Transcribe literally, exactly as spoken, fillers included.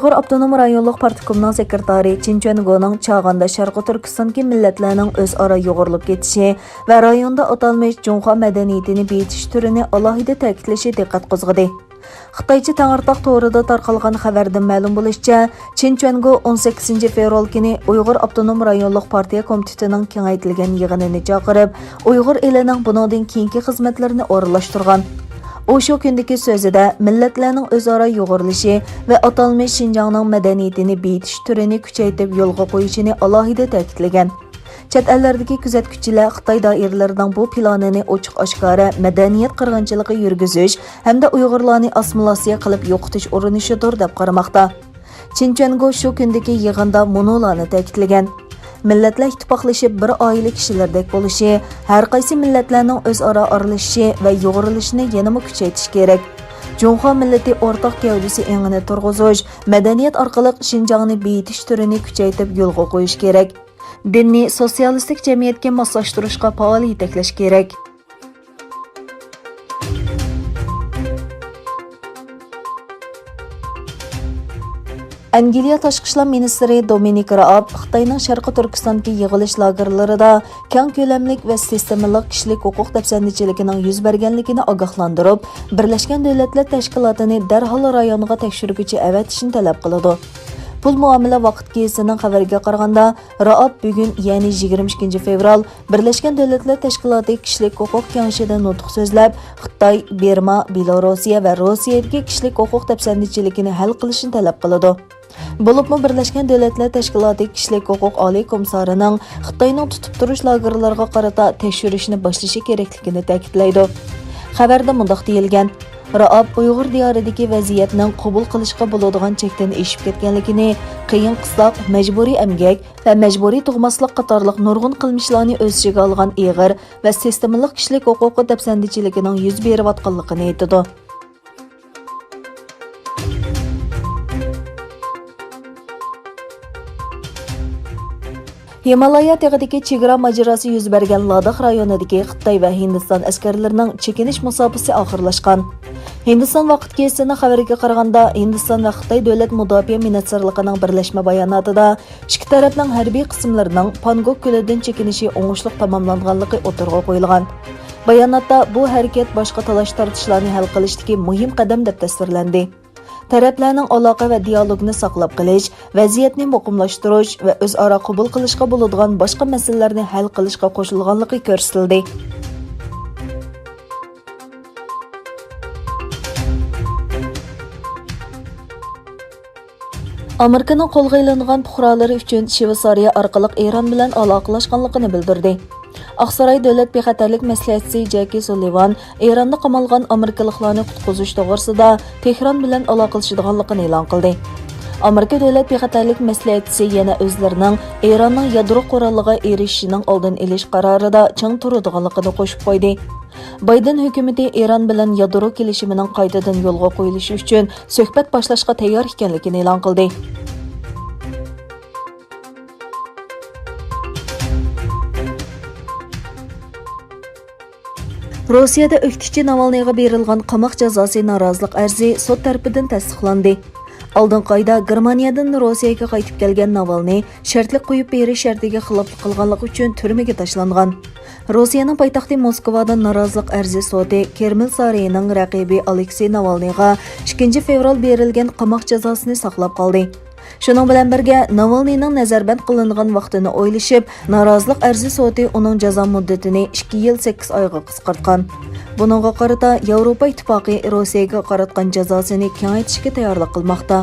ئۇيغۇر ئاپتونوم رايونلۇق پارتكومنىڭ سېكرېتارى چىن چۈەنگونىڭ چاغاندا شەرقىي تۈركىستاندىكى مىللەتلەرنىڭ ئۆزئارا يۇغۇرۇلۇپ كېتىشى ۋە رايوندا ئاتالمىش جۇڭخۇا مەدەنىيىتىنى بېيىتىش تۈرىنى ئالاھىدە تەكىتلىشى دىققەت قوزغىدى. خىتايچە تەڭرىتاغ تورىدا تارقالغان خەۋەردىن مەلۇم بولۇشىچە، چىن چۈەنگو ئون سەككىزىنچى فېۋرال كۈنى ئۇيغۇر ئاپتونوم رايونلۇق پارتىيە كومىتېتىنىڭ كېڭەيتىلگەن يىغىنىنى چاقىرىپ، ئۇيغۇر ئېلىنىڭ بۇنىڭدىن كېيىنكى خىزمەتلىرىنى ئورۇنلاشتۇرغان. ئۇ شۇ كۈندىكى سۆزىدە مىللەتلەرنىڭ ئۆزئارا يۇغۇرۇلۇشى ۋە ئاتالمىش شىنجاڭنىڭ مەدەنىيىتىنى بېيىتىش تۈرىنى كۈچەيتىپ يولغا قويۇشىنى ئالاھىدە تەكىتلىگەن. چەت ئەللەردىكى كۆزەتكۈچىلەر خىتاي دائىرىلىرىنىڭ بۇ پىلانىنى ئوچۇق-ئاشكارا مەدەنىيەت قىرغىنچىلىقى يۈرگۈزۈش ھەمدە ئۇيغۇرلارنى ئاسسىمىلياتسىيە قىلىپ يوقىتىش ئۇرۇنۇشىدۇر، دەپ قارىماقتا. چىن چۈەنگو شۇ كۈندىكى يىغىندا مۇنۇلارنى تەكىتلىگەن: مىللەتلەر ئىتتىپاقلىشىپ بىر ئائىلە كىشىلىرىدەك بولۇشى، ھەر قايسى مىللەتلەرنىڭ ئۆزئارا ئارىلىشىشى ۋە يۇغۇرۇلۇشىنى يەنىمۇ كۈچەيتىش كېرەك. جۇڭخۇا مىللىتى ئورتاق گەۋدىسى ئېڭىنى تۇرغۇزۇش، مەدەنىيەت ئارقىلىق شىنجاڭنى بېيىتىش تۈرىنى كۈچەيتىپ يولغا قويۇش كېرەك. دىننى سوتسىيالىستىك جەمئىيەتكە ماسلاشتۇرۇشقا پائال يېتەكلەش كېرەك. ئەنگلىيە تاشقى ئىشلار مىنىستىرى دومىنىك رائاب خىتاينىڭ شەرقىي تۈركىستاندىكى يىغىلىش لاگېرلىرىدا كەڭ كۆلەملىك ۋە سىستېمىلىق كىشىلىك ھوقۇق دەپسەندىچىلىكىنىڭ يۈز بەرگەنلىكىنى ئاگاھلاندۇرۇپ، بىرلەشكەن دۆلەتلەر تەشكىلاتىنى دەرھال رايونغا تەكشۈرگۈچى ئەۋەتىشنى تەلەپ قىلىدۇ. پۇل مۇئامىلە ۋاقىت گېزىتىنىڭ خەۋىرىگە قارىغاندا، رائاب بۈگۈن، يەنى يىگىرمە ئىككىنچى فېۋرال، بىرلەشكەن دۆلەتلەر تەشكىلاتى كىشىلىك ھوقۇق كېڭىشىدە نۇتۇق سۆزلەپ، خىتاي، بىرما، بېلاروسىيە ۋە روسىيەدىكى كىشىلىك ھوقۇق دەپسەندىچىلىكىنى ھەل قىلىشنى تەلەپ قىلىدۇ. بولۇپمۇ بىرلەشكەن دۆلەتلەر تەشكىلاتى كىشىلىك ھوقۇق ئالىي كومىسسارىنىڭ خىتاينىڭ تۇتۇپ تۇرۇش لاگېرلىرىغا قارىتا تەكشۈرۈشنى باشلىشى كېرەكلىكىنى تەكىتلەيدۇ. خەۋەردە مۇنداق دېيىلگەن: رائاب ئۇيغۇر دىيارىدىكى ۋەزىيەتنىڭ قوبۇل قىلىشقا بولىدىغان چەكتىن ئېشىپ كەتكەنلىكىنى، قىيىن قىستاق، مەجبۇرىي ئەمگەك ۋە مەجبۇرىي تۇغماسلىق قاتارلىق نۇرغۇن قىلمىشلارنى ئۆز ئىچىگە ئالغان ئېغىر ۋە سىستېمىلىق كىشىلىك ھوقۇقى دەپسەندىچىلىكىنىڭ يۈز بېرىۋاتقانلىقىنى ئېيتىدۇ. ھىمالايا تېغىدىكى چېگرا ماجىراسى يۈز بەرگەن لاداخ رايونىدىكى خىتاي ۋە ھىندىستان ئەسكەرلىرىنىڭ چېكىنىش مۇساپىسى ئاخىرلاشقان. ھىندىستان ۋاقىت گېزىتىنىڭ خەۋىرىگە قارىغاندا، ھىندىستان ۋە خىتاي دۆلەت مۇداپىئە مىنىستىرلىقىنىڭ بىرلەشمە باياناتىدا ئىككى تەرەپنىڭ ھەربىي قىسىملىرىنىڭ پانگوك كۆلىدىن چېكىنىشى ئوڭۇشلۇق تاماملانغانلىقى ئوتتۇرىغا قويۇلغان. باياناتتا بۇ ھەرىكەت باشقا تالاش-تارتىشلارنى ھەل قىلىشتىكى مۇھىم قەدەم دەپ تەسۋىرلەندى. تەرەپلەرنىڭ ئالاقە ۋە دىئالوگنى ساقلاپ قېلىش، ۋەزىيەتنى مۇقىملاشتۇرۇش ۋە ئۆزئارا قوبۇل قىلىشقا بولىدىغان باشقا مەسىلىلەرنى ھەل قىلىشقا قوشۇلغانلىقى كۆرسىتىلدى. ئامېرىكىنىڭ قولغا ئېلىنغان پۇقرالىرى ئۈچۈن شىۋېتسارىيە ئارقىلىق ئىران بىلەن ئالاقىلاشقانلىقىنى بىلدۈردى. ئاقساراي دۆلەت بىخەتەرلىك مەسلىھەتچىسى جېكى سۇللىۋان ئىراندا قامالغان ئامېرىكىلىقلارنى قۇتقۇزۇش توغرىسىدا تېھران بىلەن ئالاقىلىشىدىغانلىقىنى ئېلان قىلدى. ئامېرىكا دۆلەت بىخەتەرلىك مەسلىھەتچىسى يەنە ئۆزلىرىنىڭ ئىراننىڭ يادرو قورالىغا ئېرىشىشىنىڭ ئالدىنى ئېلىش قارارىدا چىڭ تۇرىدىغانلىقىنى قوشۇپ قويدى. بايدېن ھۆكۈمىتى ئىران بىلەن يادرو كېلىشىمىنىڭ قايتىدىن يولغا قويۇلۇشى ئۈچۈن سۆھبەت باشلاشقا تەييار ئىكەنلىكىنى ئېلان قىلدى. روسىيەدە ئۆكتىچى ناۋالنىيغا بېرىلغان قاماق جازاسى نارازىلىق ئەرزى سوت تەرىپىدىن تەستىقلاندى. ئالدىنقى ئايدا گېرمانىيەدىن روسىيەگە قايتىپ كەلگەن ناۋالنىي شەرتلىك قويۇپ بېرىش شەرتىگە خىلاپلىق قىلغانلىقى ئۈچۈن تۈرمىگە تاشلانغان. روسىيەنىڭ پايتەختى موسكۋادا نارازىلىق ئەرزى سوتى كرېمل سارىيىنىڭ رەقىبى ئالېكسېي ناۋالنىيغا ئىككىنچى فېۋرال بېرىلگەن قاماق جازاسىنى ساقلاپ قالدى. شۇنىڭ بىلەن بىرگە، ناۋالنىينىڭ نەزەربەند قىلىنغان ۋاقتىنى ئويلىشىپ، نارازىلىق ئەرزى سوتى ئۇنىڭ جازا مۇددىتىنى ئىككى يىل سەككىز ئايغا قىسقارتقان. بۇنىڭغا قارىتا، ياۋروپا ئىتتىپاقى روسىيەگە قاراتقان جازاسىنى كېڭەيتىشكە تەييارلىق قىلماقتا.